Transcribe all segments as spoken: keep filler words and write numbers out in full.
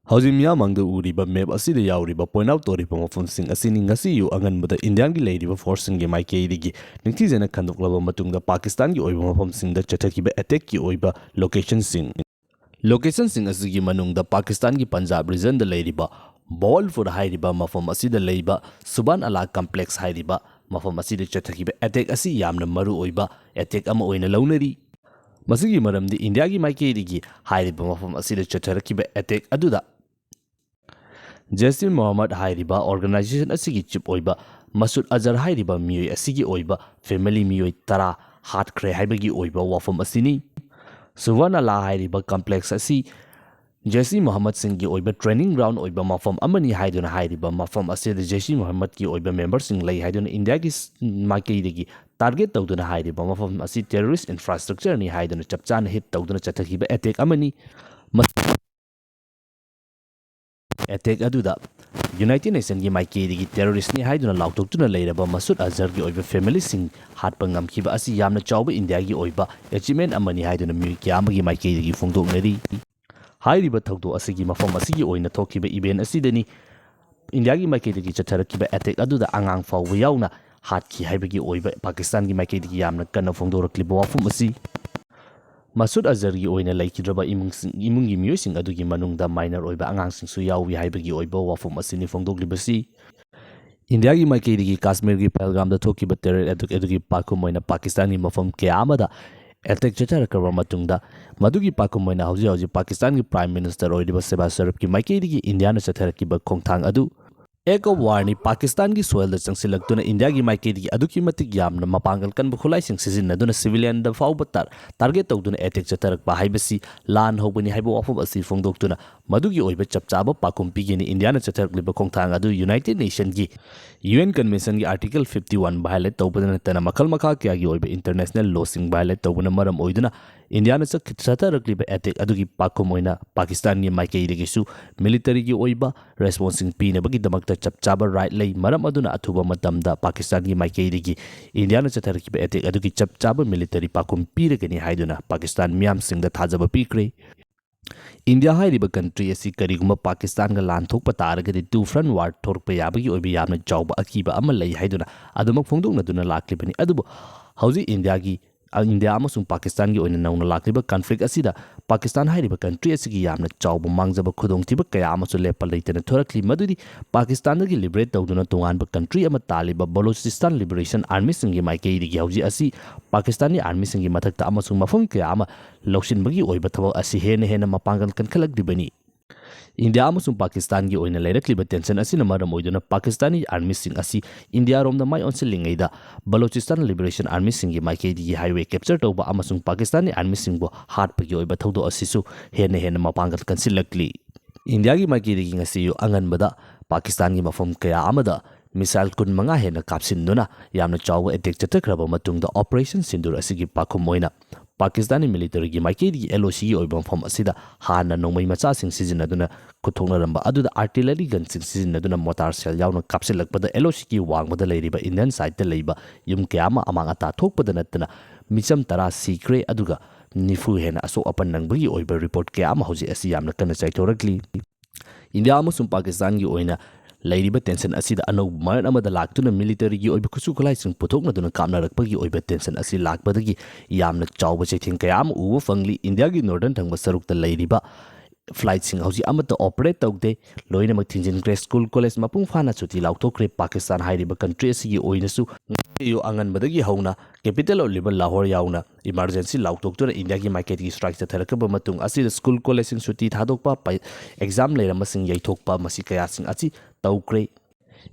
ꯍꯧꯖꯤꯛ ꯃꯤꯌꯥꯝ ꯃꯥꯡꯗ ꯎꯔꯤꯕ ꯃꯦꯞ ꯑꯁꯤꯗ ꯌꯥꯎꯔꯤꯕ ꯄꯣꯏꯟꯠ ꯑꯥꯎꯠ ꯇꯧꯔꯤꯕ ꯃꯐꯝꯁꯤꯡ ꯑꯁꯤꯅꯤ꯫ ꯉꯁꯤ ꯑꯌꯨꯛ ꯑꯉꯟꯕꯗ ꯏꯟꯗꯤꯌꯥꯒꯤ ꯂꯩꯔꯤꯕ ꯐꯣꯔꯁꯁꯤꯡꯒꯤ ꯃꯥꯏꯀꯩꯗꯒꯤ ꯅꯤꯡꯊꯤꯖꯅ ꯈꯟꯗꯣꯛꯂꯕ ꯃꯇꯨꯡꯗ ꯄꯥꯀꯤꯁꯇꯥꯟꯒꯤ ꯑꯣꯏꯕ ꯃꯐꯝꯁꯤꯡꯗ ꯆꯠꯊꯈꯤꯕ ꯑꯦꯇꯦꯛꯀꯤ ꯑꯣꯏꯕ ꯂꯣꯀꯦꯁꯟꯁꯤꯡ꯫ ꯂꯣꯀꯦꯁꯟꯁꯤꯡ ꯑꯁꯤꯒꯤ ꯃꯅꯨꯡꯗ ꯄꯥꯀꯤꯁꯇꯥꯟꯒꯤ ꯄꯟꯖꯥꯕ ꯔꯤꯖꯟꯗ ꯂꯩꯔꯤꯕ ꯕꯣꯜꯄꯨꯔ ꯍꯥꯏꯔꯤꯕ ꯃꯐꯝ ꯑꯁꯤꯗ ꯂꯩꯕ ꯁꯨꯕꯥꯟ ꯑꯂꯥ ꯀꯝꯄ꯭ꯂꯦꯛꯁ ꯍꯥꯏꯔꯤꯕ ꯃꯐꯝ ꯑꯁꯤꯗ ꯆꯠꯊꯈꯤꯕ ꯑꯦꯇꯦꯛ ꯑꯁꯤ ꯌꯥꯝꯅ ꯃꯔꯨ ꯑꯣꯏꯕ ꯑꯦꯇꯦꯛ ꯑꯃ ꯑꯣꯏꯅ ꯂꯧꯅꯔꯤ꯫ ꯃꯁꯤꯒꯤ ꯃꯔꯝꯗꯤ ꯏꯟꯗꯤꯌꯥꯒꯤ ꯃꯥꯏꯀꯩꯗꯒꯤ ꯍꯥꯏꯔꯤꯕ ꯃꯐꯝ ꯑꯁꯤꯗ ꯆꯠꯊꯔꯛꯈꯤꯕ ꯑꯦꯇꯦꯛ ꯑꯗꯨꯗ ꯖꯩꯁ-ꯏ-ꯃꯣꯍꯝꯃꯗ ꯍꯥꯏꯔꯤꯕ ꯑꯣꯔꯒꯅꯥꯏꯖꯦꯁꯟ ꯑꯁꯤꯒꯤ ꯆꯤꯞ ꯑꯣꯏꯕ ꯃꯁꯨꯗ ꯑꯖꯍꯔ ꯍꯥꯏꯔꯤꯕ ꯃꯤꯑꯣꯏ ꯑꯁꯤꯒꯤ ꯑꯣꯏꯕ ꯐꯦꯃꯤꯂꯤ ꯃꯤꯑꯣꯏ ꯇꯔꯥ ꯍꯥꯠꯈ꯭ꯔꯦ ꯍꯥꯏꯕꯒꯤ ꯑꯣꯏꯕ ꯋꯥꯐꯝ ꯑꯁꯤꯅꯤ꯫ ꯁꯨꯕꯥꯟ ꯑꯂꯥ ꯍꯥꯏꯔꯤꯕ ꯀꯝꯄ꯭ꯂꯦꯛꯁ ꯑꯁꯤ ꯖꯩꯁ-ꯏ-ꯃꯣꯍꯝꯃꯗꯁꯤꯡꯒꯤ ꯑꯣꯏꯕ ꯇ꯭ꯔꯦꯅꯤꯡ ꯒ꯭ꯔꯥꯎꯟ ꯑꯣꯏꯕ ꯃꯐꯝ ꯑꯃꯅꯤ ꯍꯥꯏꯗꯨꯅ ꯍꯥꯏꯔꯤꯕ ꯃꯐꯝ ꯑꯁꯤꯗ ꯖꯩꯁ-ꯏ-ꯃꯣꯍꯝꯃꯗꯀꯤ ꯑꯣꯏꯕ ꯃꯦꯝꯕꯔꯁꯤꯡ ꯂꯩ ꯍꯥꯏꯗꯨꯅ ꯏꯟꯗꯤꯌꯥꯒꯤ ꯃꯥꯏꯀꯩꯗꯒꯤ ꯇꯥꯔꯒꯦꯠ ꯇꯧꯗꯨꯅ ꯍꯥꯏꯔꯤꯕ ꯃꯐꯝ ꯑꯁꯤ ꯇꯦꯔꯣꯔꯤꯁ ꯏꯟꯐ꯭ꯔꯥꯁ꯭ꯇ꯭ꯔꯛꯆꯔꯅꯤ ꯍꯥꯏꯗꯨꯅ ꯆꯞ ꯆꯥꯅ ꯍꯤꯠ ꯇꯧꯗꯨꯅ ꯆꯠꯊꯈꯤꯕ ꯑꯦꯇꯦꯛ ꯑꯃꯅꯤ꯫ ꯃꯁꯤ ꯑꯦꯇꯦꯛ ꯑꯗꯨꯗ ꯌꯨꯅꯥꯏꯇꯦꯗ ꯅꯦꯁꯟꯒꯤ ꯃꯥꯏꯀꯩꯗꯒꯤ ꯇꯦꯔꯣꯔꯤꯁꯅꯤ ꯍꯥꯏꯗꯨꯅ ꯂꯥꯎꯊꯣꯛꯇꯨꯅ ꯂꯩꯔꯕ ꯃꯁꯨꯗ ꯑꯖꯍꯔꯒꯤ ꯑꯣꯏꯕ ꯐꯦꯃꯤꯂꯤꯁꯤꯡ ꯍꯥꯠꯄ ꯉꯝꯈꯤꯕ ꯑꯁꯤ ꯌꯥꯝꯅ ꯆꯥꯎꯕ ꯏꯟꯗꯤꯌꯥꯒꯤ ꯑꯣꯏꯕ ꯑꯦꯆꯤꯞꯃꯦꯟ ꯑꯃꯅꯤ ꯍꯥꯏꯗꯨꯅ ꯃꯤꯑꯣꯏ ꯀꯌꯥ ꯑꯃꯒꯤ ꯃꯥꯏꯀꯩꯗꯒꯤ ꯐꯣꯡꯗꯣꯛꯅꯔꯤ꯫ ꯍꯥꯏꯔꯤꯕ ꯊꯧꯗꯣꯛ ꯑꯁꯤꯒꯤ ꯃꯐꯝ ꯑꯁꯤꯒꯤ ꯑꯣꯏꯅ ꯊꯣꯛꯈꯤꯕ ꯏꯚꯦꯟ ꯑꯁꯤꯗꯅꯤ ꯏꯟꯗꯤꯌꯥꯒꯤ ꯃꯥꯏꯀꯩꯗꯒꯤ ꯆꯠꯊꯔꯛꯈꯤꯕ ꯑꯦꯇꯦꯛ ꯑꯗꯨꯗ ꯑꯉꯥꯡ ꯐꯥꯎꯕ ꯌꯥꯎꯅ ꯍꯥꯠꯈꯤ ꯍꯥꯏꯕꯒꯤ ꯑꯣꯏꯕ ꯄꯥꯀꯤꯁꯇꯥꯟꯒꯤ ꯃꯥꯏꯀꯩꯗꯒꯤ ꯌꯥꯝꯅ ꯀꯟꯅ ꯐꯣꯡꯗꯣꯔꯛꯂꯤꯕ ꯋꯥꯐꯝ ꯑꯁꯤ꯫ ꯃꯁꯨꯗ ꯑꯖꯍꯔꯒꯤ ꯑꯣꯏꯅ ꯂꯩꯈꯤꯗ꯭ꯔꯕ ꯏꯃꯨꯡꯁꯤꯡ, ꯏꯃꯨꯡꯒꯤ ꯃꯤꯑꯣꯏꯁꯤꯡ ꯑꯗꯨꯒꯤ ꯃꯅꯨꯡꯗ ꯃꯥꯏꯅꯔ ꯑꯣꯏꯕ ꯑꯉꯥꯡꯁꯤꯡꯁꯨ ꯌꯥꯎꯏ ꯍꯥꯏꯕꯒꯤ ꯑꯣꯏꯕ ꯋꯥꯐꯝ ꯑꯁꯤꯅꯤ ꯐꯣꯡꯗꯣꯛꯂꯤꯕꯁꯤ꯫ ꯏꯟꯗꯤꯌꯥꯒꯤ ꯃꯥꯏꯀꯩꯗꯒꯤ ꯀꯥꯁꯃꯤꯔꯒꯤ ꯄꯍꯜꯒꯥꯝꯗ ꯊꯣꯛꯈꯤꯕ ꯇꯦꯔꯣꯔ ꯑꯦꯇꯦꯛ ꯑꯗꯨꯒꯤ ꯄꯥꯎꯈꯨꯝ ꯑꯣꯏꯅ ꯄꯥꯀꯤꯁꯇꯥꯟꯒꯤ ꯃꯐꯝ ꯀꯌꯥ ꯑꯃꯗ ꯑꯦꯇꯦꯛ ꯆꯠꯊꯔꯛꯈ꯭ꯔꯕ ꯃꯇꯨꯡꯗ, ꯃꯗꯨꯒꯤ ꯄꯥꯎꯈꯨꯝ ꯑꯣꯏꯅ ꯍꯧꯖꯤꯛ ꯍꯧꯖꯤꯛ ꯄꯥꯀꯤꯁꯇꯥꯟꯒꯤ ꯄ꯭ꯔꯥꯏꯝ ꯃꯤꯅꯤꯁꯇꯔ ꯑꯣꯏꯔꯤꯕ ꯁꯦꯕꯥꯖ ꯁꯔꯤꯐꯀꯤ ꯃꯥꯏꯀꯩꯗꯒꯤ ꯏꯟꯗꯤꯌꯥꯅ ꯆꯠꯊꯔꯛꯈꯤꯕ ꯈꯣꯡꯊꯥꯡ ꯑꯗꯨ ꯑꯦꯛ ꯑꯣꯐ ꯋꯥꯔꯅꯤ, ꯄꯥꯀꯤꯁꯇꯥꯟꯒꯤ ꯁꯣꯏꯜꯗ ꯆꯪꯁꯤꯜꯂꯛꯇꯨꯅ ꯏꯟꯗꯤꯌꯥꯒꯤ ꯃꯥꯏꯀꯩꯗꯒꯤ ꯑꯗꯨꯛꯀꯤ ꯃꯇꯤꯛ ꯌꯥꯝꯅ ꯃꯄꯥꯡꯒꯜ ꯀꯟꯕ ꯈꯨꯠꯂꯥꯏꯁꯤꯡ ꯁꯤꯖꯤꯟꯅꯗꯨꯅ ꯁꯤꯚꯤꯂꯤꯌꯟꯗ ꯐꯥꯎꯕ ꯇꯥꯔ-, ꯇꯥꯔꯒꯦꯠ ꯇꯧꯗꯨꯅ ꯑꯦꯇꯦꯛ ꯆꯠꯊꯔꯛꯄ ꯍꯥꯏꯕꯁꯤ ꯂꯥꯟ ꯍꯧꯕꯅꯤ ꯍꯥꯏꯕ ꯋꯥꯐꯝ ꯑꯁꯤ ꯐꯣꯡꯗꯣꯛꯇꯨꯅ ꯃꯗꯨꯒꯤ ꯑꯣꯏꯕ ꯆꯞ ꯆꯥꯕ ꯄꯥꯎꯈꯨꯝ ꯄꯤꯒꯅꯤ꯫ ꯏꯟꯗꯤꯌꯥꯅ ꯆꯠꯊꯔꯛꯂꯤꯕ ꯈꯣꯡꯊꯥꯡ ꯑꯗꯨ ꯌꯨꯅꯥꯏꯇꯦꯗ ꯅꯦꯁꯟꯒꯤ ꯌꯨ ꯑꯦꯟ ꯀꯟꯚꯦꯟꯁꯟꯒꯤ ꯑꯥꯔꯇꯤꯀꯜ ꯐꯤꯐꯇꯤ ꯋꯥꯟ ꯚꯥꯏꯑꯣꯂꯦꯠ ꯇꯧꯕꯗ ꯅꯠꯇꯅ ꯃꯈꯜ ꯃꯈꯥ ꯀꯌꯥꯒꯤ ꯑꯣꯏꯕ ꯏꯟꯇꯔꯅꯦꯁꯅꯦꯜ ꯂꯣꯁꯤꯡ ꯚꯥꯏꯑꯣꯂꯦꯠ ꯇꯧꯕꯅ ꯃꯔꯝ ꯑꯣꯏꯗꯨꯅ ꯏꯟꯗꯤꯌꯥꯅ ꯆꯠ-, ꯆꯠꯊꯔꯛꯂꯤꯕ ꯑꯦꯇꯦꯛ ꯑꯗꯨꯒꯤ ꯄꯥꯎꯈꯨꯝ ꯑꯣꯏꯅ ꯄꯥꯀꯤꯁꯇꯥꯟꯒꯤ ꯃꯥꯏꯀꯩꯗꯒꯤꯁꯨ ꯃꯤꯂꯤꯇꯔꯤꯒꯤ ꯑꯣꯏꯕ ꯔꯦꯁꯄꯣꯟꯁꯁꯤꯡ ꯄꯤꯅꯕꯒꯤꯗꯃꯛꯇ ꯆꯞ ꯆꯥꯕ ꯔꯥꯏꯠ ꯂꯩ꯫ ꯃꯔꯝ ꯑꯗꯨꯅ ꯑꯊꯨꯕ ꯃꯇꯝꯗ ꯄꯥꯀꯤꯁꯇꯥꯟꯒꯤ ꯃꯥꯏꯀꯩꯗꯒꯤ ꯏꯟꯗꯤꯌꯥꯅ ꯆꯠꯊꯔꯛꯈꯤꯕ ꯑꯦꯇꯦꯛ ꯑꯗꯨꯒꯤ ꯆꯞ ꯆꯥꯕ ꯃꯤꯂꯤꯇꯔꯤ ꯄꯥꯎꯈꯨꯝ ꯄꯤꯔꯒꯅꯤ ꯍꯥꯏꯗꯨꯅ ꯄꯥꯀꯤꯁꯇꯥꯟ ꯃꯤꯌꯥꯝꯁꯤꯡꯗ ꯊꯥꯖꯕ ꯄꯤꯈ꯭ꯔꯦ꯫ ꯏꯟꯗꯤꯌꯥ ꯍꯥꯏꯔꯤꯕ ꯀꯟꯇ꯭ꯔꯤ ꯑꯁꯤ ꯀꯔꯤꯒꯨꯝꯕ ꯄꯥꯀꯤꯁꯇꯥꯟꯒ ꯂꯥꯟ ꯊꯣꯛꯄ ꯇꯥꯔꯒꯗꯤ two front war ꯊꯣꯔꯛꯄ ꯌꯥꯕꯒꯤ ꯑꯣꯏꯕ ꯌꯥꯝꯅ ꯆꯥꯎꯕ ꯑꯀꯤꯕ ꯑꯃ ꯂꯩ ꯍꯥꯏꯗꯨꯅ ꯑꯗꯨꯃꯛ ꯐꯣꯡꯗꯣꯛꯅꯗꯨꯅ ꯂꯥꯛꯂꯤꯕꯅꯤ꯫ ꯑꯗꯨꯕꯨ ꯍꯧꯖꯤꯛ ꯏꯟꯗꯤꯌꯥꯒꯤ, ꯏꯟꯗꯤꯌꯥ ꯑꯃꯁꯨꯡ ꯄꯥꯀꯤꯁꯇꯥꯟꯒꯤ ꯑꯣꯏꯅ ꯅꯧꯅ ꯂꯥꯛꯂꯤꯕ ꯀꯟꯐ꯭ꯂꯤꯛ ꯑꯁꯤꯗ ꯄꯥꯀꯤꯁꯇꯥꯟ ꯍꯥꯏꯔꯤꯕ ꯀꯟꯇ꯭ꯔꯤ ꯑꯁꯤꯒꯤ ꯌꯥꯝꯅ ꯆꯥꯎꯕ ꯃꯥꯡꯖꯕ ꯈꯨꯗꯣꯡꯊꯤꯕ ꯀꯌꯥ ꯑꯃꯁꯨ ꯂꯦꯞꯄ ꯂꯩꯇꯅ ꯊꯣꯔꯛꯂꯤ꯫ ꯃꯗꯨꯗꯤ ꯄꯥꯀꯤꯁꯇꯥꯟꯗꯒꯤ ꯂꯤꯕꯔꯦꯠ ꯇꯧꯗꯨꯅ ꯇꯣꯉꯥꯟꯕ ꯀꯟꯇ꯭ꯔꯤ ꯑꯃ ꯇꯥꯜꯂꯤꯕ ꯕꯂꯣꯆꯤꯁꯇꯥꯟ ꯂꯤꯕꯔꯦꯁꯟ ꯑꯥꯔꯃꯤꯁꯤꯡꯒꯤ ꯃꯥꯏꯀꯩꯗꯒꯤ ꯍꯧꯖꯤꯛ ꯑꯁꯤ ꯄꯥꯀꯤꯁꯇꯥꯅꯤ ꯑꯥꯔꯃꯤꯁꯤꯡꯒꯤ ꯃꯊꯛꯇ ꯑꯃꯁꯨꯡ ꯃꯐꯝ ꯀꯌꯥ ꯑꯃ ꯂꯧꯁꯤꯟꯕꯒꯤ ꯑꯣꯏꯕ ꯊꯕꯛ ꯑꯁꯤ ꯍꯦꯟꯅ ꯍꯦꯟꯅ ꯃꯄꯥꯡꯒꯜ ꯀꯟꯈꯠꯂꯛꯂꯤꯕꯅꯤ꯫ ꯏꯟꯗꯤꯌꯥ ꯑꯃꯁꯨꯡ ꯄꯥꯀꯤꯁꯇꯥꯟꯒꯤ ꯑꯣꯏꯅ ꯂꯩꯔꯛꯂꯤꯕ ꯇꯦꯟꯁꯟ ꯑꯁꯤꯅ ꯃꯔꯝ ꯑꯣꯏꯗꯨꯅ ꯄꯥꯀꯤꯁꯇꯥꯅꯤ ꯑꯥꯔꯃꯤꯁꯤꯡ ꯑꯁꯤ ꯏꯟꯗꯤꯌꯥꯔꯣꯝꯗ ꯃꯥꯏ ꯑꯣꯟꯁꯤꯜꯂꯤꯉꯩꯗ ꯕꯂꯣꯆꯤꯁꯇꯥꯟ ꯂꯤꯕꯔꯦꯁꯟ ꯑꯥꯔꯃꯤꯁꯤꯡꯒꯤ ꯃꯥꯏꯀꯩꯗꯒꯤ ꯍꯥꯏꯋꯦ ꯀꯦꯞꯆꯔ ꯇꯧꯕ ꯑꯃꯁꯨꯡ ꯄꯥꯀꯤꯁꯇꯥꯅꯤ ꯑꯥꯔꯃꯤꯁꯤꯡꯕꯨ ꯍꯥꯠꯄꯒꯤ ꯑꯣꯏꯕ ꯊꯧꯗꯣꯛ ꯑꯁꯤꯁꯨ ꯍꯦꯟꯅ ꯍꯦꯟꯅ ꯃꯄꯥꯡꯒꯜ ꯀꯟꯁꯤꯜꯂꯛꯂꯤ꯫ ꯏꯟꯗꯤꯌꯥꯒꯤ ꯃꯥꯏꯀꯩꯗꯒꯤ ꯉꯁꯤ ꯑꯌꯨꯛ ꯑꯉꯟꯕꯗ ꯄꯥꯀꯤꯁꯇꯥꯟꯒꯤ ꯃꯐꯝ ꯀꯌꯥ ꯑꯃꯗ ꯃꯤꯁꯥꯏꯜ ꯀꯨꯟꯃꯉꯥ ꯍꯦꯟꯅ ꯀꯥꯞꯁꯤꯟꯗꯨꯅ ꯌꯥꯝꯅ ꯆꯥꯎꯕ ꯑꯦꯇꯦꯛ ꯆꯠꯊꯈ꯭ꯔꯕ ꯃꯇꯨꯡꯗ, ꯑꯣꯄꯔꯦꯁꯟ ꯁꯤꯟꯗꯨꯔ ꯑꯁꯤꯒꯤ ꯄꯥꯈꯨꯝ ꯑꯣꯏꯅ ꯄꯥꯀꯤꯁꯇꯥꯅꯤ ꯃꯤꯂꯤꯇꯔꯤꯒꯤ ꯃꯥꯏꯀꯩꯗꯒꯤ ꯑꯦꯜ ꯑꯣ ꯁꯤꯒꯤ ꯑꯣꯏꯕ ꯃꯐꯝ ꯑꯁꯤꯗ ꯍꯥꯟꯅ ꯅꯣꯡꯃꯩ ꯃꯆꯥꯁꯤꯡ ꯁꯤꯖꯤꯟꯅꯗꯨꯅ ꯈꯨꯠꯊꯣꯛꯅꯔꯝꯕ ꯑꯗꯨꯗ ꯑꯥꯔꯇꯤꯂꯔꯤ ꯒꯟꯁꯤꯡ ꯁꯤꯖꯤꯟꯅꯗꯨꯅ ꯃꯣꯇꯥꯔ ꯁꯦꯜ ꯌꯥꯎꯅ ꯀꯥꯞꯁꯤꯜꯂꯛꯄꯗ, ꯑꯦꯜ ꯑꯣ ꯁꯤꯒꯤ ꯋꯥꯡꯃꯗ ꯂꯩꯔꯤꯕ ꯏꯟꯗꯤꯌꯟ ꯁꯥꯏꯠꯇ ꯂꯩꯕ ꯌꯨꯝ ꯀꯌꯥ ꯑꯃ ꯑꯃꯥꯡ ꯑꯇꯥ ꯊꯣꯛꯄꯗ ꯅꯠꯇꯅ ꯃꯤꯆꯝ ꯇꯔꯥ ꯁꯤꯈ꯭ꯔꯦ, ꯑꯗꯨꯒ ꯅꯤꯐꯨ ꯍꯦꯟꯅ ꯑꯁꯣꯛ ꯑꯄꯟ ꯅꯪꯕꯒꯤ ꯑꯣꯏꯕ ꯔꯤꯄꯣꯔꯠ ꯀꯌꯥ ꯑꯃ ꯍꯧꯖꯤꯛ ꯑꯁꯤ ꯌꯥꯝꯅ ꯀꯟꯅ ꯆꯥꯏꯊꯣꯔꯛꯂꯤ꯫ ꯏꯟꯗꯤꯌꯥ ꯑꯃꯁꯨꯡ ꯄꯥꯀꯤꯁꯇꯥꯟꯒꯤ ꯑꯣꯏꯅ ꯂꯩꯔꯤꯕ ꯇꯦꯟꯁꯟ ꯑꯁꯤꯗ ꯑꯅꯧꯕ ꯃꯔꯟ ꯑꯃꯗ ꯂꯥꯛꯇꯨꯅ ꯃꯤꯂꯤꯇꯔꯤꯒꯤ ꯑꯣꯏꯕ ꯈꯨꯠꯁꯨ ꯈꯨꯠꯂꯥꯏꯁꯤꯡ ꯄꯨꯊꯣꯛꯅꯗꯨꯅ ꯀꯥꯞꯅꯔꯛꯄꯒꯤ ꯑꯣꯏꯕ ꯇꯦꯟꯁꯟ ꯑꯁꯤ ꯂꯥꯛꯄꯗꯒꯤ ꯌꯥꯝꯅ ꯆꯥꯎꯕ ꯆꯩꯊꯦꯡ ꯀꯌꯥ ꯑꯃ ꯎꯕ ꯐꯪꯂꯤ꯫ ꯏꯟꯗꯤꯌꯥꯒꯤ ꯅꯣꯔꯗꯔꯟ ꯊꯪꯕ ꯁꯔꯨꯛꯇ ꯂꯩꯔꯤꯕ ꯐ꯭ꯂꯥꯏꯠꯁꯤꯡ ꯍꯧꯖꯤꯛ ꯑꯃꯠꯇ ꯑꯣꯄꯔꯦꯠ ꯇꯧꯗꯦ, ꯂꯣꯏꯅꯃꯛ ꯊꯤꯡꯖꯤꯟꯈ꯭ꯔꯦ꯫ ꯁ꯭ꯀꯨꯜ ꯀꯣꯂꯦꯖ ꯃꯄꯨꯡ ꯐꯥꯅ ꯁꯨꯇꯤ ꯂꯥꯎꯊꯣꯛꯈ꯭ꯔꯦ꯫ ꯄꯥꯀꯤꯁꯇꯥꯟ ꯍꯥꯏꯔꯤꯕ ꯀꯟꯇ꯭ꯔꯤ ꯑꯁꯤꯒꯤ ꯑꯣꯏꯅꯁꯨ ꯉꯁꯤ ꯑꯌꯨꯛ ꯑꯉꯟꯕꯗꯒꯤ ꯍꯧꯅ ꯀꯦꯄꯤꯇꯦꯜ ꯑꯣꯏꯔꯤꯕ ꯂꯥꯍꯣꯔ ꯌꯥꯎꯅ ꯏꯃꯥꯔꯖꯦꯟꯁꯤ ꯂꯥꯎꯊꯣꯛꯇꯨꯅ ꯏꯟꯗꯤꯌꯥꯒꯤ ꯃꯥꯏꯀꯩꯗꯒꯤ ꯁ꯭ꯇ꯭ꯔꯥꯏꯛ ꯆꯠꯊꯔꯛꯈꯤꯕ ꯃꯇꯨꯡ ꯑꯁꯤꯗ ꯁ꯭ꯀꯨꯜ ꯀꯣꯂꯦꯖꯁꯤꯡ ꯁꯨꯇꯤ ꯊꯥꯗꯣꯛꯄ, ꯄꯩ-, ꯑꯦꯛꯖꯥꯝ ꯂꯩꯔꯝꯕꯁꯤꯡ ꯌꯩꯊꯣꯛꯄ, ꯃꯁꯤ ꯀꯌꯥꯁꯤꯡ ꯑꯁꯤ ꯇꯧꯈ꯭ꯔꯦ꯫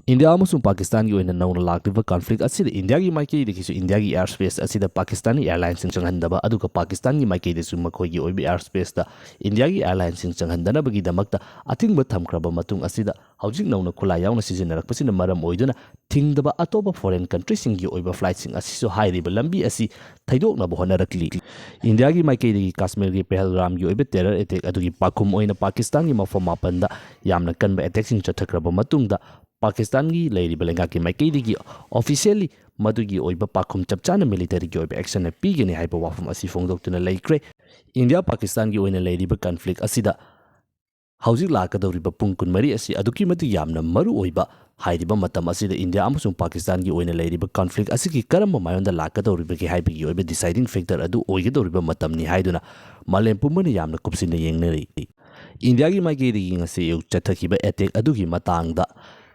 ꯏꯟꯗꯤꯌꯥ ꯑꯃꯁꯨꯡ ꯄꯥꯀꯤꯁꯇꯥꯟꯒꯤ ꯑꯣꯏꯅ ꯅꯧꯅ ꯂꯥꯛꯂꯤꯕ ꯀꯟꯐ꯭ꯂꯤꯛ ꯑꯁꯤꯗ ꯏꯟꯗꯤꯌꯥꯒꯤ ꯃꯥꯏꯀꯩꯗꯒꯤꯁꯨ ꯏꯟꯗꯤꯌꯥꯒꯤ ꯑꯦꯌꯔ ꯁ꯭ꯄꯦꯁ ꯑꯁꯤꯗ ꯄꯥꯀꯤꯁꯇꯥꯅꯤ ꯑꯦꯌꯔꯂꯥꯏꯟꯁꯤꯡ ꯆꯪꯍꯟꯗꯕ, ꯑꯗꯨꯒ ꯄꯥꯀꯤꯁꯇꯥꯟꯒꯤ ꯃꯥꯏꯀꯩꯗꯁꯨ ꯃꯈꯣꯏꯒꯤ ꯑꯣꯏꯕ ꯑꯦꯌꯔ ꯁ꯭ꯄꯦꯁꯇ ꯏꯟꯗꯤꯌꯥꯒꯤ ꯑꯦꯌꯔꯂꯥꯏꯟꯁꯤꯡ ꯆꯪꯍꯟꯗꯅꯕꯒꯤꯗꯃꯛꯇ ꯑꯊꯤꯡꯕ ꯊꯝꯈ꯭ꯔꯕ ꯃꯇꯨꯡ ꯑꯁꯤꯗ ꯍꯧꯖꯤꯛ ꯅꯧꯅ ꯈꯨꯠꯂꯥꯏ ꯌꯥꯎꯅ ꯁꯤꯖꯤꯟꯅꯔꯛꯄꯁꯤꯅ ꯃꯔꯝ ꯑꯣꯏꯗꯨꯅ ꯊꯤꯡꯗꯕ ꯑꯇꯣꯞꯄ ꯐꯣꯔꯦꯟ ꯀꯟꯇ꯭ꯔꯤꯁꯤꯡꯒꯤ ꯑꯣꯏꯕ ꯐ꯭ꯂꯥꯏꯠꯁꯤꯡ ꯑꯁꯤꯁꯨ ꯍꯥꯏꯔꯤꯕ ꯂꯝꯕꯤ ꯑꯁꯤ ꯊꯩꯗꯣꯛꯅꯕ ꯍꯣꯠꯅꯔꯛꯂꯤ꯫ ꯏꯟꯗꯤꯌꯥꯒꯤ ꯃꯥꯏꯀꯩꯗꯒꯤ ꯀꯥꯁꯃꯤꯔꯒꯤ ꯄꯦꯍꯜꯒꯥꯝꯒꯤ ꯑꯣꯏꯕ ꯇꯦꯔꯔ ꯑꯦꯇꯦꯛ ꯑꯗꯨꯒꯤ ꯄꯥꯈꯨꯝ ꯑꯣꯏꯅ ꯄꯥꯀꯤꯁꯇꯥꯟꯒꯤ ꯃꯐꯝ ꯃꯥꯄꯟꯗ ꯌꯥꯝꯅ ꯀꯟꯕ ꯑꯦꯇꯦꯛꯁꯤꯡ ꯆꯠꯊꯈ꯭ꯔꯕ ꯃꯇꯨꯡꯗ, ꯄꯥꯀꯤꯁꯇꯥꯟꯒꯤ ꯂꯩꯔꯤꯕ ꯂꯩꯉꯥꯛꯀꯤ ꯃꯥꯏꯀꯩꯗꯒꯤ ꯑꯣꯐꯤꯁꯤꯌꯦꯜꯂꯤ ꯃꯗꯨꯒꯤ ꯑꯣꯏꯕ ꯄꯥꯎꯈꯨꯝ ꯆꯞ ꯆꯥꯅ ꯃꯤꯂꯤꯇꯔꯤꯒꯤ ꯑꯣꯏꯕ ꯑꯦꯛꯁꯟꯅ ꯄꯤꯒꯅꯤ ꯍꯥꯏꯕ ꯋꯥꯐꯝ ꯑꯁꯤ ꯐꯣꯡꯗꯣꯛꯇꯨꯅ ꯂꯩꯈ꯭ꯔꯦ꯫ ꯏꯟꯗꯤꯌꯥ ꯄꯥꯀꯤꯁꯇꯥꯟꯒꯤ ꯑꯣꯏꯅ ꯂꯩꯔꯤꯕ ꯀꯟꯐ꯭ꯂꯤꯛ ꯑꯁꯤꯗ ꯍꯧꯖꯤꯛ ꯂꯥꯛꯀꯗꯧꯔꯤꯕ ꯄꯨꯡ ꯀꯨꯟꯃꯔꯤ ꯑꯁꯤ ꯑꯗꯨꯛꯀꯤ ꯃꯇꯤꯛ ꯌꯥꯝꯅ ꯃꯔꯨ ꯑꯣꯏꯕ꯫ ꯍꯥꯏꯔꯤꯕ ꯃꯇꯝ ꯑꯁꯤꯗ ꯏꯟꯗꯤꯌꯥ ꯑꯃꯁꯨꯡ ꯄꯥꯀꯤꯁꯇꯥꯟꯒꯤ ꯑꯣꯏꯅ ꯂꯩꯔꯤꯕ ꯀꯟꯐ꯭ꯂꯤꯛ ꯑꯁꯤꯒꯤ ꯀꯔꯝꯕ ꯃꯥꯏꯌꯣꯟꯗ ꯂꯥꯛꯀꯗꯧꯔꯤꯕꯒꯦ ꯍꯥꯏꯕꯒꯤ ꯑꯣꯏꯕ ꯗꯤꯁꯥꯏꯗꯤꯡ ꯐꯦꯛꯇꯔ ꯑꯗꯨ ꯑꯣꯏꯒꯗꯧꯔꯤꯕ ꯃꯇꯝꯅꯤ ꯍꯥꯏꯗꯨꯅ ꯃꯥꯂꯦꯝ ꯄꯨꯝꯕꯅ ꯌꯥꯝꯅ ꯀꯨꯞꯁꯤꯟꯅ ꯌꯦꯡꯅꯔꯤ꯫ ꯏꯟꯗꯤꯌꯥꯒꯤ ꯃꯥꯏꯀꯩꯗꯒꯤ ꯉꯁꯤ ꯑꯌꯨꯛ ꯆꯠꯊꯈꯤꯕ ꯑꯦꯇꯦꯛ ꯑꯗꯨꯒꯤ ꯃꯇꯥꯡꯗ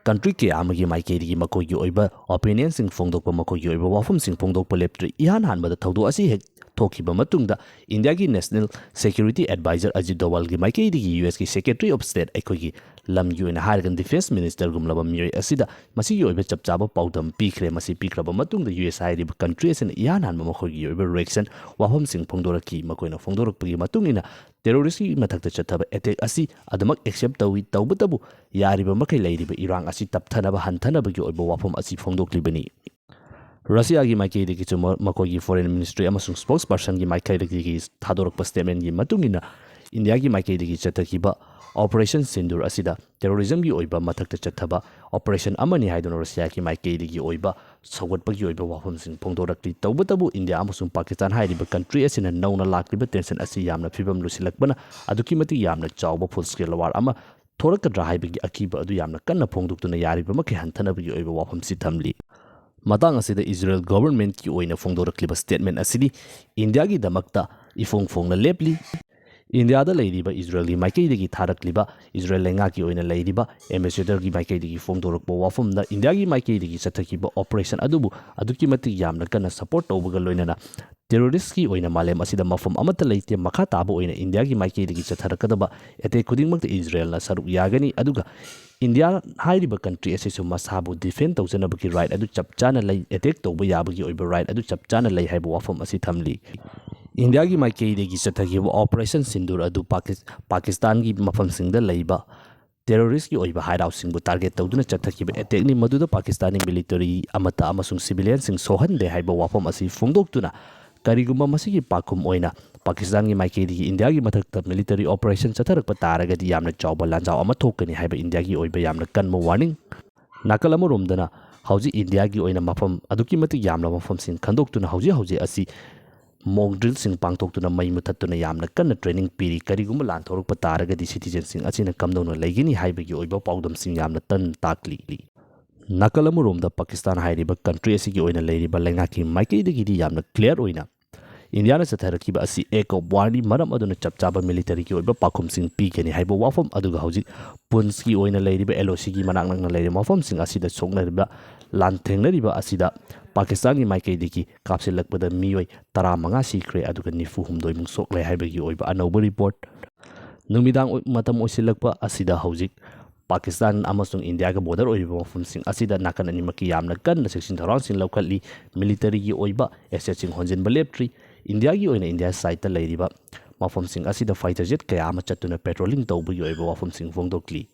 ꯀꯟꯇ꯭ꯔꯤ ꯀꯌꯥ ꯑꯃꯒꯤ ꯃꯥꯏꯀꯩꯗꯒꯤ ꯃꯈꯣꯏꯒꯤ ꯑꯣꯏꯕ ꯑꯣꯄꯤꯅꯤꯌꯟꯁꯤꯡ ꯐꯣꯡꯗꯣꯛꯄ, ꯃꯈꯣꯏꯒꯤ ꯑꯣꯏꯕ ꯋꯥꯐꯝꯁꯤꯡ ꯐꯣꯡꯗꯣꯛꯄ ꯂꯦꯞꯇ꯭ꯔꯤ꯫ ꯏꯍꯥꯟ ꯍꯥꯟꯕꯗ ꯊꯧꯗꯣꯛ ꯑꯁꯤ ꯍꯦꯛ ꯊꯣꯛꯈꯤꯕ ꯃꯇꯨꯡꯗ ꯏꯟꯗꯤꯌꯥꯒꯤ ꯅꯦꯁꯅꯦꯜ ꯁꯦꯀ꯭ꯌꯨꯔꯤꯇꯤ ꯑꯦꯗꯚꯥꯏꯖꯔ ꯑꯖꯤꯠ ꯗꯣꯋꯥꯜꯒꯤ ꯃꯥꯏꯀꯩꯗꯒꯤ ꯌꯨ ꯑꯦꯁꯀꯤ ꯁꯦꯀ꯭ꯔꯦꯇꯔꯤ ꯑꯣꯐ ꯁ꯭ꯇꯦꯠ ꯑꯩꯈꯣꯏꯒꯤ ꯂꯝꯒꯤ ꯑꯣꯏꯅ ꯍꯥꯏꯔꯒꯅ ꯗꯤꯐꯦꯟꯁ ꯃꯤꯅꯤꯁꯇꯔꯒꯨꯝꯂꯕ ꯃꯤꯑꯣꯏ ꯑꯁꯤꯗ ꯃꯁꯤꯒꯤ ꯑꯣꯏꯕ ꯆꯞ ꯆꯥꯕ ꯄꯥꯎꯗꯝ ꯄꯤꯈ꯭ꯔꯦ꯫ ꯃꯁꯤ ꯄꯤꯈ꯭ꯔꯕ ꯃꯇꯨꯡꯗ ꯌꯨ ꯑꯦꯁ ꯍꯥꯏꯔꯤꯕ ꯀꯟꯇ꯭ꯔꯤ ꯑꯁꯤꯅ ꯏꯍꯥꯟ ꯍꯥꯟꯕ ꯃꯈꯣꯏꯒꯤ ꯑꯣꯏꯕ ꯔꯤꯑꯦꯛꯁꯟ ꯋꯥꯐꯝꯁꯤꯡ ꯐꯣꯡꯗꯣꯔꯛꯈꯤ꯫ ꯃꯈꯣꯏꯅ ꯐꯣꯡꯗꯣꯔꯛꯄꯒꯤ ꯃꯇꯨꯡ ꯏꯟꯅ ꯇꯦꯔꯣꯔꯤꯁꯀꯤ ꯃꯊꯛꯇ ꯆꯠꯊꯕ ꯑꯦꯇꯦꯛ ꯑꯁꯤ ꯑꯗꯨꯃꯛ ꯑꯦꯛꯁꯦꯞ ꯇꯧꯏ, ꯇꯧꯕꯇꯕꯨ ꯌꯥꯔꯤꯕ ꯃꯈꯩ ꯂꯩꯔꯤꯕ ꯏꯔꯥꯡ ꯑꯁꯤ ꯇꯞꯊꯅꯕ, ꯍꯟꯊꯅꯕꯒꯤ ꯑꯣꯏꯕ ꯋꯥꯐꯝ ꯑꯁꯤ ꯐꯣꯡꯗꯣꯛꯂꯤꯕꯅꯤ꯫ ꯔꯁꯤꯌꯥꯒꯤ ꯃꯥꯏꯀꯩꯗꯒꯤꯁꯨ ꯃ-, ꯃꯈꯣꯏꯒꯤ ꯐꯣꯔꯦꯟ ꯃꯤꯅꯤꯁꯇ꯭ꯔꯤ ꯑꯃꯁꯨꯡ ꯁ꯭ꯄꯣꯛꯁ ꯄꯔꯁꯟꯒꯤ ꯃꯥꯏꯀꯩꯗꯒꯤ ꯊꯥꯗꯣꯔꯛꯄ ꯁ꯭ꯇꯦꯠꯃꯦꯟꯒꯤ ꯃꯇꯨꯡ ꯏꯟꯅ, ꯏꯟꯗꯤꯌꯥꯒꯤ ꯃꯥꯏꯀꯩꯗꯒꯤ ꯆꯠꯊꯈꯤꯕ ꯑꯣꯄꯔꯦꯁꯟ ꯁꯤꯟꯗꯨꯔ ꯑꯁꯤꯗ ꯇꯦꯔꯣꯔꯤꯖꯝꯒꯤ ꯑꯣꯏꯕ ꯃꯊꯛꯇ ꯆꯠꯊꯕ ꯑꯣꯄꯔꯦꯁꯟ ꯑꯃꯅꯤ ꯍꯥꯏꯗꯨꯅ ꯔꯁꯤꯌꯥꯒꯤ ꯃꯥꯏꯀꯩꯗꯒꯤ ꯑꯣꯏꯕ ꯁꯧꯒꯠꯄꯒꯤ ꯑꯣꯏꯕ ꯋꯥꯐꯝꯁꯤꯡ ꯐꯣꯡꯗꯣꯔꯛꯂꯤ꯫ ꯇꯧꯕꯇꯕꯨ ꯏꯟꯗꯤꯌꯥ ꯑꯃꯁꯨꯡ ꯄꯥꯀꯤꯁꯇꯥꯟ ꯍꯥꯏꯔꯤꯕ ꯀꯟꯇ꯭ꯔꯤ ꯑꯁꯤꯅ ꯅꯧꯅ ꯂꯥꯛꯂꯤꯕ ꯇꯦꯟꯁꯟ ꯑꯁꯤ ꯌꯥꯝꯅ ꯐꯤꯕꯝ ꯂꯨꯁꯤꯜꯂꯛꯄꯅ ꯑꯗꯨꯛꯀꯤ ꯃꯇꯤꯛ ꯌꯥꯝꯅ ꯆꯥꯎꯕ ꯐꯨꯜ ꯁ꯭ꯀꯦꯜ ꯋꯥꯔ ꯑꯃ ꯊꯣꯔꯛꯀꯗ꯭ꯔꯥ ꯍꯥꯏꯕꯒꯤ ꯑꯀꯤꯕ ꯑꯗꯨ ꯌꯥꯝꯅ ꯀꯟꯅ ꯐꯣꯡꯗꯣꯛꯇꯨꯅ ꯌꯥꯔꯤꯕ ꯃꯈꯩ ꯍꯟꯊꯅꯕꯒꯤ ꯑꯣꯏꯕ ꯋꯥꯐꯝꯁꯤ ꯊꯝꯂꯤ꯫ ꯃꯇꯥꯡ ꯑꯁꯤꯗ ꯏꯖꯔꯦꯜ ꯒꯣꯚꯔꯟꯃꯦꯟꯠꯀꯤ ꯑꯣꯏꯅ ꯐꯣꯡꯗꯣꯔꯛꯂꯤꯕ ꯁ꯭ꯇꯦꯠꯃꯦꯟꯠ ꯑꯁꯤꯗꯤ ꯏꯟꯗꯤꯌꯥꯒꯤꯗꯃꯛꯇ ꯏꯐꯣꯡ ꯐꯣꯡꯅ ꯂꯦꯞꯂꯤ꯫ ꯏꯟꯗꯤꯌꯥꯗ ꯂꯩꯔꯤꯕ ꯏꯖꯔꯦꯜꯒꯤ ꯃꯥꯏꯀꯩꯗꯒꯤ ꯊꯥꯔꯛꯂꯤꯕ ꯏꯖꯔꯦꯜ ꯂꯩꯉꯥꯛꯀꯤ ꯑꯣꯏꯅ ꯂꯩꯔꯤꯕ ꯑꯦꯝꯕꯦꯁꯦꯗꯔꯒꯤ ꯃꯥꯏꯀꯩꯗꯒꯤ ꯐꯣꯡꯗꯣꯔꯛꯄ ꯋꯥꯐꯝꯗ ꯏꯟꯗꯤꯌꯥꯒꯤ ꯃꯥꯏꯀꯩꯗꯒꯤ ꯆꯠꯊꯈꯤꯕ ꯑꯣꯄꯔꯦꯁꯟ ꯑꯗꯨꯕꯨ ꯑꯗꯨꯛꯀꯤ ꯃꯇꯤꯛ ꯌꯥꯝꯅ ꯀꯟꯅ ꯁꯄꯣꯔꯠ ꯇꯧꯕꯒ ꯂꯣꯏꯅꯅ ꯇꯦꯔꯣꯔꯤꯁ꯭ꯠꯀꯤ ꯑꯣꯏꯅ ꯃꯥꯂꯦꯝ ꯑꯁꯤꯗ ꯃꯐꯝ ꯑꯃꯠꯇ ꯂꯩꯇꯦ꯫ ꯃꯈꯥ ꯇꯥꯕ ꯑꯣꯏꯅ ꯏꯟꯗꯤꯌꯥꯒꯤ ꯃꯥꯏꯀꯩꯗꯒꯤ ꯆꯠꯊꯔꯛꯀꯗꯕ ꯑꯦꯇꯦꯛ ꯈꯨꯗꯤꯡꯃꯛꯇ ꯏꯖꯔꯦꯜꯅ ꯁꯔꯨꯛ ꯌꯥꯒꯅꯤ, ꯑꯗꯨꯒ ꯏꯟꯗꯤꯌꯥ ꯍꯥꯏꯔꯤꯕ ꯀꯟꯇ꯭ꯔꯤ ꯑꯁꯤꯁꯨ ꯃꯁꯥꯕꯨ ꯗꯤꯐꯦꯟ ꯇꯧꯖꯅꯕꯒꯤ ꯔꯥꯏꯠ ꯑꯗꯨ ꯆꯞ ꯆꯥꯅ ꯂꯩ, ꯑꯦꯇꯦꯛ ꯇꯧꯕ ꯌꯥꯕꯒꯤ ꯑꯣꯏꯕ ꯔꯥꯏꯠ ꯑꯗꯨ ꯆꯞ ꯆꯥꯅ ꯂꯩ ꯍꯥꯏꯕ ꯋꯥꯐꯝ ꯑꯁꯤ ꯊꯝꯂꯤ꯫ ꯏꯟꯗꯤꯌꯥꯒꯤ ꯃꯥꯏꯀꯩꯗꯒꯤ ꯆꯠꯊꯈꯤꯕ ꯑꯣꯄꯔꯦꯁꯟ ꯁꯤꯟꯗꯨꯔ ꯑꯗꯨ ꯄꯥꯀꯤꯁ-, ꯄꯥꯀꯤꯁꯇꯥꯟꯒꯤ ꯃꯐꯝꯁꯤꯡꯗ ꯂꯩꯕ ꯇꯦꯔꯣꯔꯤꯁ꯭ꯠꯀꯤ ꯑꯣꯏꯕ ꯍꯥꯏꯠ ꯑꯥꯎꯠꯁꯤꯡꯕꯨ ꯇꯥꯔꯒꯦꯠ ꯇꯧꯗꯨꯅ ꯆꯠꯊꯈꯤꯕ ꯑꯦꯇꯦꯛꯅꯤ꯫ ꯃꯗꯨꯗ ꯄꯥꯀꯤꯁꯇꯥꯅꯤ ꯃꯤꯂꯤꯇꯔꯤ ꯑꯃꯠꯇ ꯑꯃꯁꯨꯡ ꯁꯤꯚꯤꯂꯤꯌꯟꯁꯤꯡ ꯁꯣꯛꯍꯟꯗꯦ ꯍꯥꯏꯕ ꯋꯥꯐꯝ ꯑꯁꯤ ꯐꯣꯡꯗꯣꯛꯇꯨꯅ, ꯀꯔꯤꯒꯨꯝꯕ ꯃꯁꯤꯒꯤ ꯄꯥꯎꯈꯨꯝ ꯑꯣꯏꯅ ꯄꯥꯀꯤꯁꯇꯥꯟꯒꯤ ꯃꯥꯏꯀꯩꯗꯒꯤ ꯏꯟꯗꯤꯌꯥꯒꯤ ꯃꯊꯛꯇ ꯃꯤꯂꯤꯇꯔꯤ ꯑꯣꯄꯔꯦꯁꯟ ꯆꯠꯊꯔꯛꯄ ꯇꯥꯔꯒꯗꯤ ꯌꯥꯝꯅ ꯆꯥꯎꯕ ꯂꯥꯟꯖꯥꯎ ꯑꯃ ꯊꯣꯛꯀꯅꯤ ꯍꯥꯏꯕ ꯏꯟꯗꯤꯌꯥꯒꯤ ꯑꯣꯏꯕ ꯌꯥꯝꯅ ꯀꯟꯕ ꯋꯥꯔꯅꯤꯡ꯫ ꯅꯥꯀꯜ ꯑꯃꯔꯣꯝꯗꯅ ꯍꯧꯖꯤꯛ ꯏꯟꯗꯤꯌꯥꯒꯤ ꯑꯣꯏꯅ ꯃꯐꯝ ꯑꯗꯨꯛꯀꯤ ꯃꯇꯤꯛ ꯌꯥꯝꯂꯕ ꯃꯐꯝꯁꯤꯡ ꯈꯟꯗꯣꯛꯇꯨꯅ ꯍꯧꯖꯤꯛ ꯍꯧꯖꯤꯛ ꯑꯁꯤ mock drill ꯁꯤꯡ ꯄꯥꯡꯊꯣꯛꯇꯨꯅ ꯃꯩ ꯃꯨꯊꯠꯇꯨꯅ ꯌꯥꯝꯅ ꯀꯟꯅ training ꯄꯤꯔꯤ꯫ ꯀꯔꯤꯒꯨꯝꯕ ꯂꯥꯟ ꯊꯣꯛꯂꯛꯄ ꯇꯥꯔꯒꯗꯤ citizen ꯁꯤꯡ ꯑꯁꯤꯅ ꯀꯝꯗꯧꯅ ꯂꯩꯒꯅꯤ ꯍꯥꯏꯕꯒꯤ ꯑꯣꯏꯕ ꯄꯥꯎꯗꯝꯁꯤꯡ ꯌꯥꯝꯅ ꯇꯟ ꯇꯥꯛꯂꯤ꯫ ꯅꯥꯀꯜ ꯑꯃꯔꯣꯝꯗ ꯄꯥꯀꯤꯁꯇꯥꯟ ꯍꯥꯏꯔꯤꯕ country ꯑꯁꯤꯒꯤ ꯑꯣꯏꯅ ꯂꯩꯔꯤꯕ ꯂꯩꯉꯥꯛꯀꯤ ꯃꯥꯏꯀꯩꯗꯒꯤꯗꯤ ꯌꯥꯝꯅ clear ꯑꯣꯏꯅ ꯏꯟꯗꯤꯌꯥꯅ ꯆꯠꯊꯔꯛꯈꯤꯕ ꯑꯁꯤ act of war ꯅꯤ, ꯃꯔꯝ ꯑꯗꯨꯅ ꯆꯞ ꯆꯥꯕ military ꯒꯤ ꯑꯣꯏꯕ ꯄꯥꯎꯈꯨꯝꯁꯤꯡ ꯄꯤꯒꯅꯤ ꯍꯥꯏꯕ ꯋꯥꯐꯝ ꯑꯗꯨꯒ ꯍꯧꯖꯤꯛ ꯄꯨꯟꯁꯀꯤ ꯑꯣꯏꯅ ꯂꯩꯔꯤꯕ L O C ꯒꯤ ꯃꯅꯥꯛ ꯅꯛꯅ ꯂꯩꯔꯤꯕ ꯃꯐꯝꯁꯤꯡ ꯑꯁꯤꯗ ꯁꯣꯛꯅꯔꯤꯕ, ꯂꯥꯟꯊꯦꯡꯅꯔꯤꯕ ꯑꯁꯤꯗ ꯄꯥꯀꯤꯁꯇꯥꯟꯒꯤ ꯃꯥꯏꯀꯩꯗꯒꯤ ꯀꯥꯞꯁꯤꯜꯂꯛꯄꯗ ꯃꯤꯑꯣꯏ ꯇꯔꯥꯃꯉꯥ ꯁꯤꯈ꯭ꯔꯦ ꯑꯗꯨꯒ ꯅꯤꯐꯨ ꯍꯨꯝꯗꯣꯏꯃꯨꯛ ꯁꯣꯛꯂꯦ ꯍꯥꯏꯕꯒꯤ ꯑꯣꯏꯕ ꯑꯅꯧꯕ report꯫ ꯅꯨꯃꯤꯗꯥꯡ ꯑꯣꯏ-, ꯃꯇꯝ ꯑꯣꯏꯁꯤꯜꯂꯛꯄ ꯑꯁꯤꯗ ꯍꯧꯖꯤꯛ ꯄꯥꯀꯤꯁꯇꯥꯟ ꯑꯃꯁꯨꯡ ꯏꯟꯗꯤꯌꯥꯒ border ꯑꯣꯏꯔꯤꯕ ꯃꯐꯝꯁꯤꯡ ꯑꯁꯤꯗ ꯅꯥꯀꯟ ꯑꯅꯤꯃꯛꯀꯤ ꯌꯥꯝꯅ ꯀꯟꯅ ꯆꯦꯛꯁꯤꯟ ꯊꯧꯔꯥꯡꯁꯤꯡ ꯂꯧꯈꯠꯂꯤ꯫ Military ꯒꯤ ꯑꯣꯏꯕ asset ꯁꯤꯡ ꯍꯣꯟꯖꯤꯟꯕ ꯂꯦꯞꯇ꯭ꯔꯤ꯫ ꯏꯟꯗꯤꯌꯥꯒꯤ ꯑꯣꯏꯅ ꯏꯟꯗꯤꯌꯥ side ꯇ ꯂꯩꯔꯤꯕ ꯃꯐꯝꯁꯤꯡ ꯑꯁꯤꯗ fighter jet ꯀꯌꯥ ꯑꯃ ꯆꯠꯇꯨꯅ patrolling ꯇꯧꯕꯒꯤ ꯑꯣꯏꯕ ꯋꯥꯐꯝꯁꯤꯡ ꯐꯣꯡꯗꯣꯛꯂꯤ꯫